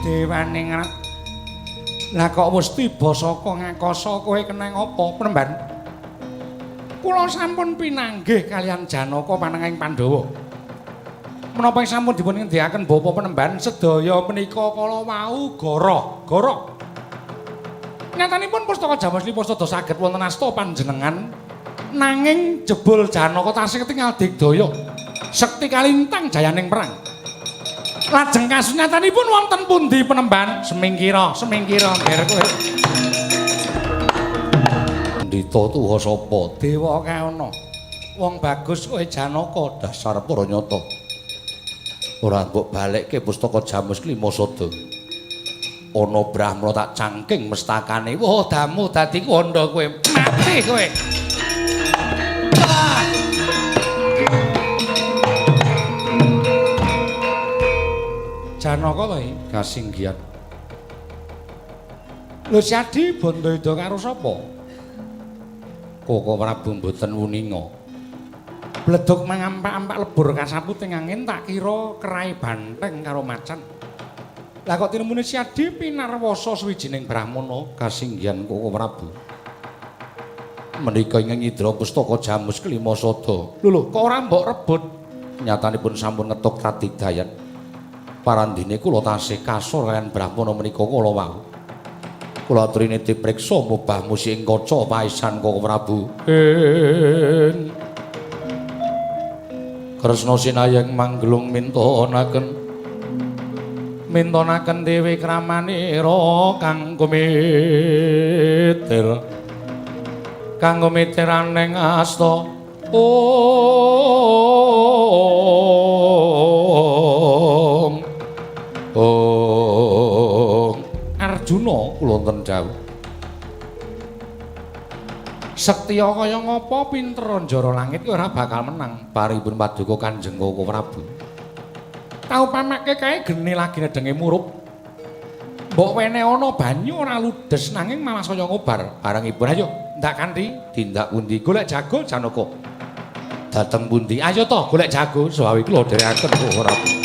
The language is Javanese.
Dewaningrat. Lah kok wis tiba saka ngakasa kowe kenang apa, Penemban? Kula sampun pinanggih kaliyan Janaka panengahing Pandhawa. Menapa ing sampun dipun ngendikaken Bapak Penemban sedaya menika kala wau goroh, goroh. Nyatanipun pustaka Jamus Lima sada saged wonten asta panjenengan nanging jebul Janaka tasih ketingal digdaya. Sekti kalintang jayaning perang. Lajeng kasunyatanipun wonten pundi Penemban? Semingkira, semingkira ngger kowe. Ndita tuwa sapa? Dewa kaana. Wong bagus kowe Janaka dasar para nyata. Ora mbok balekke pustaka Jamus Klima Sada. Ana Brahmana tak cangking mestakane. Wah, damu dadi kandha kowe. Mati kowe. Janaka to iki kasinggihan. Lho Syadi Bandayuda karo sapa? Koko Prabu mboten wuninga. Bledug mangampak-ampak lebur kasaputing angin tak kira kerai banteng karo macan. Lah kok tinemune Syadi pinarwasa suwijining brahmana kasinggihan Koko Prabu. Menika ingkang nyidra pustaka Jamus Klima Sada. Lho lho kok ora mbok rebut? Nyatanipun sampun ngetuk kadigdayan. Parandene kula tasih kasor kaliyan brahmana menika kala wau. Kula aturi dipriksa mubah musi ing kaca paesan Koko Prabu. Ing Kresna sinayeng manggelung mintonaken mintonaken dewi kramanira kang kumitir kang kumitiraning asta. Om Om Arjuna kula wonten dawuh. Sektiya kaya ngapa pinter njara langit ora bakal menang paripun paduka Kanjeng Koko Prabu. Tau pamake kae geni lagi nedenge murup. Mbok wene ana banyu ora ludes nanging malah saya ngobar. Barengipun ayo ndak kanthi tindak pundi golek jago Janaka. Dateng pundi? Ayo to golek jago sawi kula dherekaken Koko Prabu.